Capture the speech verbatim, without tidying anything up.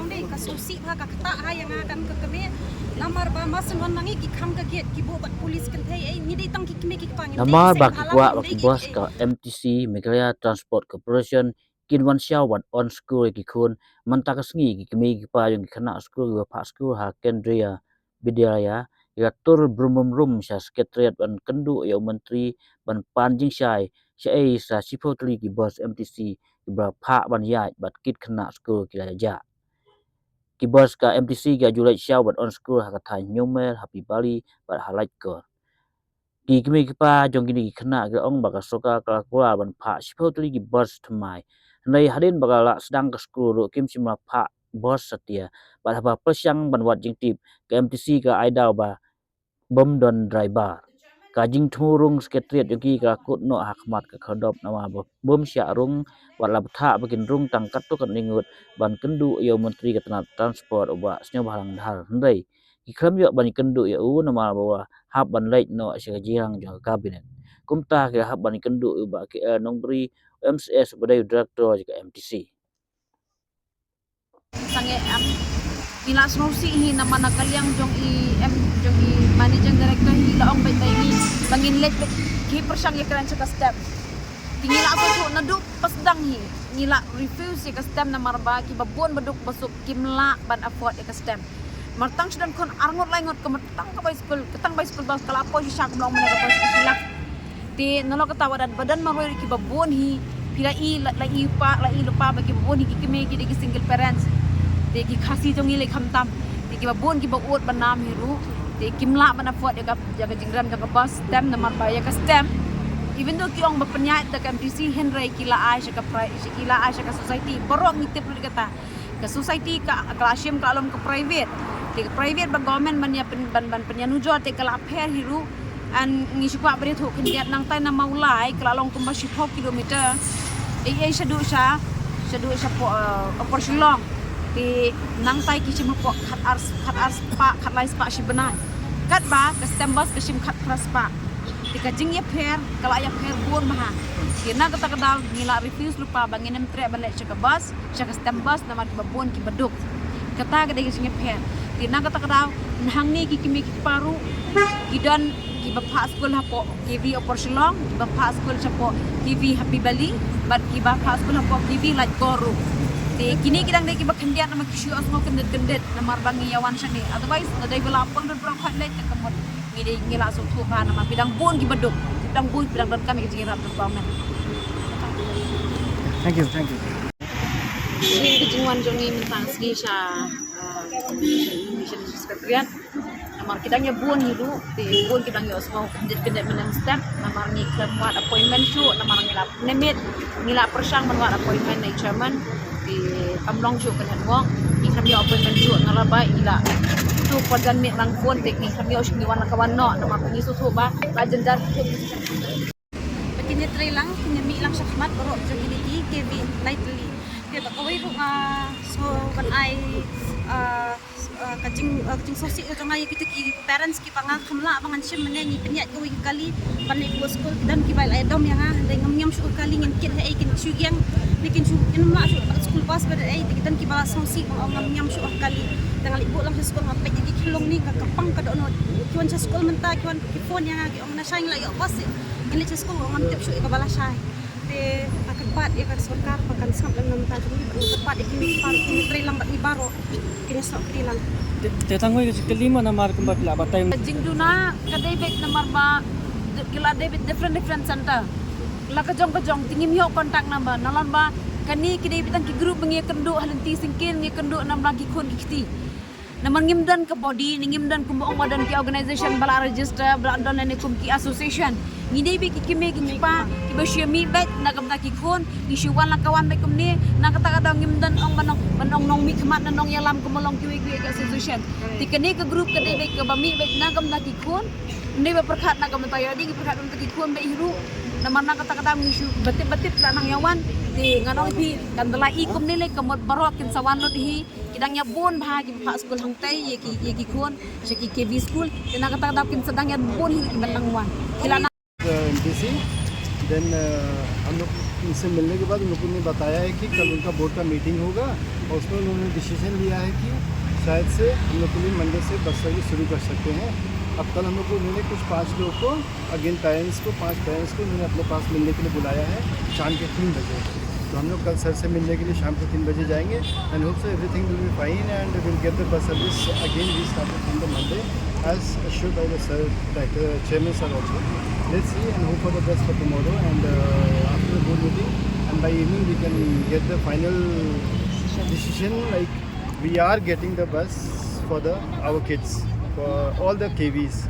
Dei ka sngewsih bha ka ktah ha ïa nga kan ka kmie. Namar ba ma sngewbha ngi ki kham ka giat ki buh bad police kynthei ei ngi dei tang ki kmie ki kpa ngi. Namar ba ki kwah ba ki bus ka M T C Meghalaya Transport Corporation kin wan shaw wan on skul ïa ki khun mynta ka sngi ki kmie ki kpa jong ki khynnah skul kiba phah skul ha Kendriya Vidyalaya ki la tur brum brum brum sha Secretariat ban kynduh ïa u Myntri ban pan jingshai shaei sa shiphew tylli ki bus M T C kiba phah ban ïaid bad kit khynnah skul ki la jah. Ki bus ka M T C ki la ju leit shaw bad on skul ha ka thaiñ Hynñiewmer, ha Pibali bad ha Laitkor. Ki kmie ki kpa jong kine ki khynnah ki la ong ba ka sorkar ka la kular ban phah shiphew tylli ki bus thymmai. Hynrei hadien ba ka la sdang ka skul ruh kim shym la phah bus satia bad haba pyrshang ban wad jingtip ka M T C ka ai daw ba bym don driver. Ka jingthmu rung Secretariat jong ki ka la kut noh ha khmat ka khyrdop namar ba bym shah rung wat la bthah ba kin rung tang katto katne ngut ban kynduh ïa u Myntri ka tnat Transport u Bah Sniawbhalang Dhar hynrei ki khlem ïoh ban kynduh ïa u namar ba u la hap ban leit noh sha ka jingïalang jong ka Cabinet. Kumta ki la hap ban kynduh ïa u Bah K L Nongbri, M C S uba dei u Director jong ka M T C. Sangeh em. Ngi la sngewsih hi namar na ka liang jong i em jong i Managing Director hi la ong beit ba ngi ba ngin leit beit ki pyrshang ïa kren sha ka STEM. Te ngi la sngewsih naduh ba sdang hi ngi la refuse ïa ka STEM namar ba kiba bun ba duk ba suk kim lah ban afford ïa ka STEM. Mar tang shu don khun arngut laingut ka mar tang ka bai skul ka tang bai skul ba ka la poi shisha kumba ong mynne ka poi shisha. Te nalor kata wat ba don marwei ruh kiba bun hi phi la i la i pa la i lypa ba kiba bun hi ki kmie ki dei ki single parents. Te ki Khasi jong ngi lei khamtam te kiba bun kiba ud ba nam hi ruh te kim lah ban afford ïa ka ïa ka jingrem jong ka bus STEM namar ba ïa ka STEM even though ki ong ba pynïaid da ka M T C hynrei ki la ai sha ka pri ki la ai sha ka society baroh ngi tip ruh kata. Ka society ka ka la shim ka la long ka private. Te ka private ba government ban ïa pyn- ban ban pynïanujor te ka la pher hi ruh. An ngi shu kwah ba ri thuh khyndiat nangtai na Mawlai ka la long kumba shiphew kilometer. Ei ei shaduh sha shaduh sha po uh, Upper Shillong. Te nangtai ki shim hapoh khat ar khat ar spah khat lai spah shi bnai. Katba ka STEM bus ka shim khat phra spah. Te ka jingïapher ka la ïapher bun bha. Te na kata ka daw ngi la refuse lypa ba ngin ym treh ban leit sha ka bus sha ka STEM bus namar kiba bun kiba duk. Kata ka dei ka jingïapher. Te na kata ka daw hangne ki kmie ki kpa ruh ki don kiba phah skul hapoh K V Upper Shillong kiba phah skul shapoh K V Happy Valley bad kiba phah skul hapoh K V Laitkor ruh. Te kine ki dang dei kiba khyndiat namar ki shu ïohsngew kyndit kyndit namar ba ngi ïa wan shane otherwise na dei ba la pang dun prong khot leit ka mut. Ngi dei ngi la sngewthuh ba namar phi dang bun kiba duk, phi dang bun phi dang donkam ïa ka jingïarap jong government. Thank you, thank you. Shisien ka jingwan jong ngi mynta sngi sha ah, Mission Secretariat. Namar ki dang ïa bun hi ruh, te bun ki dang ïohsngew kyndit kyndit mynne mynstep namar ngi khlem wad appointment shuh namar ngi la Ngi la pyrshang ban wad appointment na i chairman, te kam long shuh ka network. Ngi khlem ïoh appointment shuh, nga la bai ngi la tu pyrdan miet lang phone, te ngi khlem ïoh shuh, ngi wan la ka wan noh namar ba ngi sngewthuh ba la jynjar. Ba kin ïatrei lang, kin ïamih lang shakhmat baroh jong kine ki K V nightly. Te ba kawei ruh nga sngew ban ai, ah, ah, ka jing, ah, ka jingsngewsih ka jong nga ïa kito ki parents kiba nga khlem lah ba ngan shim mynne ngi pynïaid kawei ka kali ban leit buh skul, ki don kiba la ïadom ïa nga, hynrei ngam ñiam shuh ka kali, ngin kit haei, kin shu ïeng ne kin shu, kin ym lah shuh ka school bus ba dei, te ki don kiba la sngewsih ba ngam ñiam shuh ka kali. Te nga leit buh lang sha skul, nga peit ïa ki khyllung ne ka, ka pang ka dohnud. Ki wan sha skul mynta ki wan ki phone ïa nga, ki ong na shai ngi la ïoh bus, ngin leit sha skul, ngam tip shuh ïa kaba la shai. Te nga kyrpad ïa ka sorkar ba kan sngap lem na bynta jong ngi, bad nga kyrpad ïa ki, ki parents, ki trei lang bad ngi baroh. Kine snoh kine lang. Te, te tang wei ka jingkylli mo namar kumba phi la batai. Jingduna ka dei beit namar ba ki la dei beit different different center. La ka jong ka jong te ngim ïoh contact number. Nalor ba kane ki dei beit tang ki group ba ngi ïakynduh ha lynti syngkien, ngi ïakynduh namar ki khun ki kti. Namar ngim don ka body, ne ngim don kumba ong ba don ki organization ba la register, ba la don lane kum ki association. Ngi dei beit ki kmie ki kpa kiba shu mih beit na ka bynta ki khun, ngi shu wan la ka wan beit kumne, na kata ka daw ngim don ong ban ong, ban ong nongmihkhmat ne nongïalam kumba long kiwei kiwei ki association. Te kane ka group ka dei beit kaba mih beit na ka bynta ki khun, ym dei ba pyrkhat na ka bynta ïa lade, ngi pyrkhat na ka bynta ki khun beit hi ruh. Namar na kata ka daw ngi shu ba tip ba tip la nang ïa wan. Te ngan ong ïa phi kan da la i kumne lei ka mut baroh kin sa wan lut hi. Ki dang ïa bun bha kiba phah skul hangtei ïa ki, ïa ki khun sha ki K V skul. Te na kata ka daw kin sa dang ïa bun hi kiba nang wan. Ki la na M T C. Then हम लोग उनसे मिलने के बाद उन लोगों ने बताया है कि कल उनका बोर्ड का मीटिंग होगा और उसमें उन्होंने डिसीजन लिया है कि शायद से हम लोग के लिए मंडे से बस सर्विस शुरू कर सकते हैं। अब कल हम लोग को उन्होंने कुछ पाँच लोगों को, अगेन पेरेंट्स को, पांच पेरेंट्स को उन्होंने अपने पास मिलने के लिए बुलाया है शाम के तीन बजे। तो हम लोग कल सर से मिलने के लिए शाम के तीन बजे जाएंगे and hope so everything will be fine and we'll get the bus service again restarted from the Monday as assured by the sir, like uh, chairman sir also. Let's see and hope for the best for tomorrow and uh, after the board meeting and by evening we can get the final decision, like we are getting the bus for the our kids, for all the K Vs.